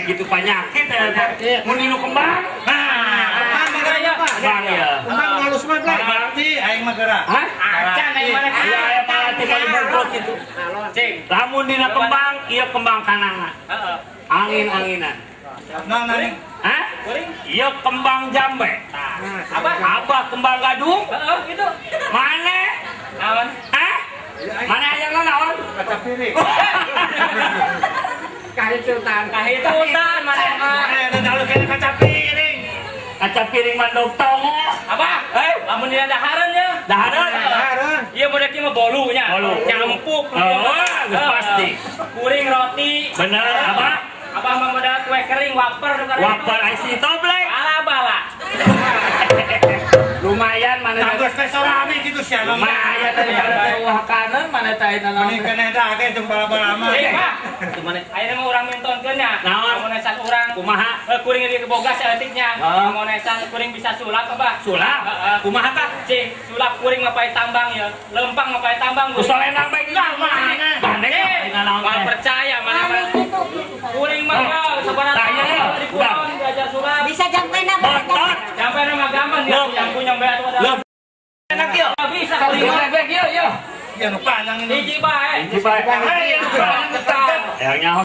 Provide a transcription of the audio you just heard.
Gitu penyakit ya teh. Mun dinu kembang. Nah, kembang ya. Kembang halus mah bleh. Berarti aing mah geura. Hah? Acan aing mana Aya aya malati paling bungkul kitu. Cing. Lamun dina kembang, ieu kembang kananga. Heeh. Angin-anginan. Nah, nah. Hah? Ieu kembang jambe. Abah. Abah kembang gadung. Heeh, gitu. Mana? Naon? Hah? Mana hayang naon? Kaca piring. Kahitutan. Kahitutan mana mah. Eh, da alus kaca piring. Kaca piring mandog tongo. Abah, eh, lamun dina dahareun nya. Dahareun? Dahareun. Ieu model kieu mah bolu nya. Bolu. Nyampuk. Oh, geus pasti. Kuring roti. Bener, Abah. Abah mah modal kue kering wafer nu karena. Wafer IC toblek. Bala-bala. Lumayan mana tanggus teh sorami kitu sia. Lumayan tadi pada wah kanan mana teh naon. Mending keneh dah ge jeung bala-bala mah. Eh, Pak. Ayeuna mah urang mintonkeun nya. Naon? Lamun esan urang kumaha? Kuring di boga saeutik nya. Lamun esan kuring bisa sulap Abah. Sulap? Kumaha tah? Cing, sulap kuring mah pae tambang ya. Lempang mah pae tambang. Ku solenang bae geus mah. Bandeng naon teh. Percaya mana mah. Kuring mah sabaraha di kulon diajar sulap. Bisa jampena bontot. Jampena mah gampang dia yang punya bae atuh ada. Enak ieu. Bisa kuring mah. Bek ieu ieu. Ya nu panang ini. Hiji bae. Hiji bae. Yang nyaho.